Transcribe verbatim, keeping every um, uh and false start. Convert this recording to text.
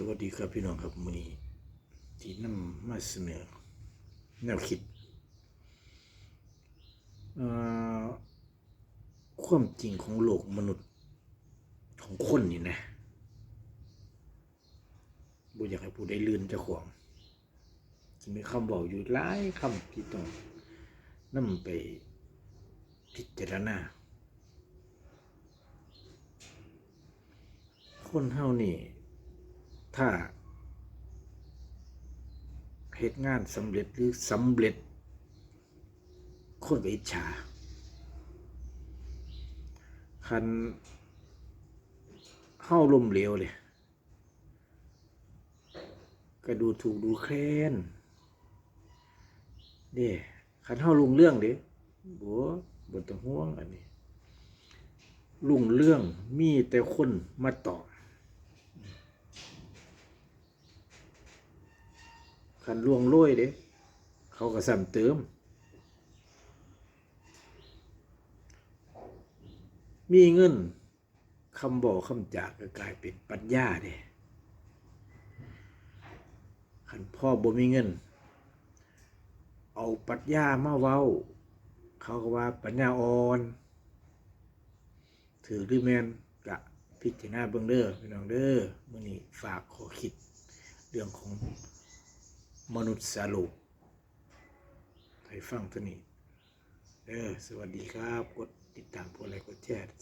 สวัสดีครับพี่น้องครับ มื้อนี้ที่นำมาเสนอแนวคิด เอ่อ ความจริงของโลกมนุษย์ของคนนี่นะ บ่อยากให้ผู้ใดลื่นเจ้าของ สิมีคำเว้าอยู่หลายคำที่ต้องนำไปพิจารณา คนเฮานี่ ถ้าเฮ็ดงานสำเร็จหรือสำเร็จ คนก็อิจฉา คันเฮาล้มเหลวเด้ ก็ดูถูกดูแคลนเด้ คันเฮารุ่งเรืองเด้ บ่ บ่ต้องห่วงอันนี้ รุ่งเรืองมีแต่คนมาตอบ คันล่วงโรยเด้ เขาก็ซ้ำเติม มีเงิน คำเว้าคำจาก็กลายเป็นปรัชญาเด้ คันพ่อบ่มีเงิน เอาปรัชญามาเว้า เขาก็ว่าปัญญาอ่อน ถืกหรือแม่น กะพิจารณาเบิ่งเด้อพี่น้องเด้อ มื้อนี้ฝากข้อคิดเรื่องของมนุษย์สาโลกให้ฟังเท่านี้เด้อ สวัสดีครับ กดติดตาม กดไลค์ กดแชร์